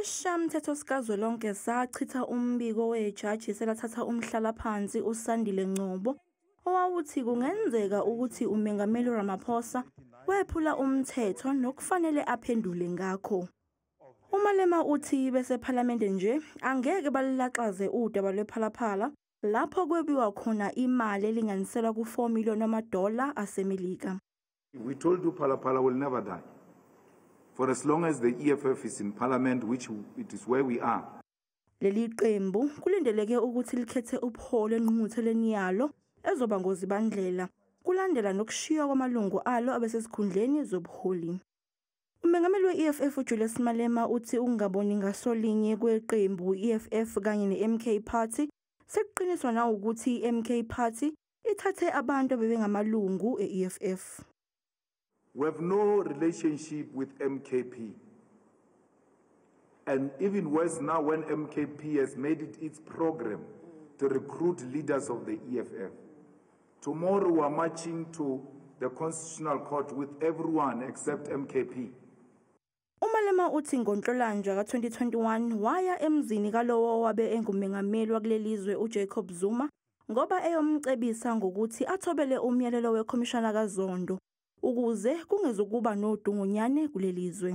Isishayamthetho sikazwelonke sachitha umbiko wejaji selathatha umhlalaphansi uSandile Ngcobo owawuthi kungenzeka ukuthi uMengameli Ramaphosa wephula umthetho nokufanele aphendule ngakho. UMalema uthi besephalamende nje angeke balilaxaze udaba lwePhala Phala lapho kwebiwa khona imali elinganiselwa ku-4 million wamadola aseMelika. We told you Phala Phala will never die. For as long as the EFF is in parliament, which it is where we are. Leli qembu kulindeleke ukuthi likhethe ubuholi engqungqutheleni yalo ezoba ngoZibandlela, kulandela nokushiywa kwamalungu alo abesesikhundleni zobuholi. Umengameli we-EFF uJulius Malema uthi ukungaboni ngasolinye kweqembu i-EFF kanye ne-MK Party sekuqiniswa nawukuthi i-MK Party ithathe abantu abebengamalungu e-EFF. We have no relationship with MKP. And even worse now when MKP has made it its program to recruit leaders of the EFF. Tomorrow we are marching to the Constitutional Court with everyone except MKP. UMalema uthi ngoNhlolanja ka-2021 waya emzini kalowo owabe engumengameli wakuleli zwe uJacob Zuma ngoba eyomcebisa ngokuthi athobele umyalelo wekhomishana kaZondo ukuze kungezukuba nodungunyane kuleli zwe.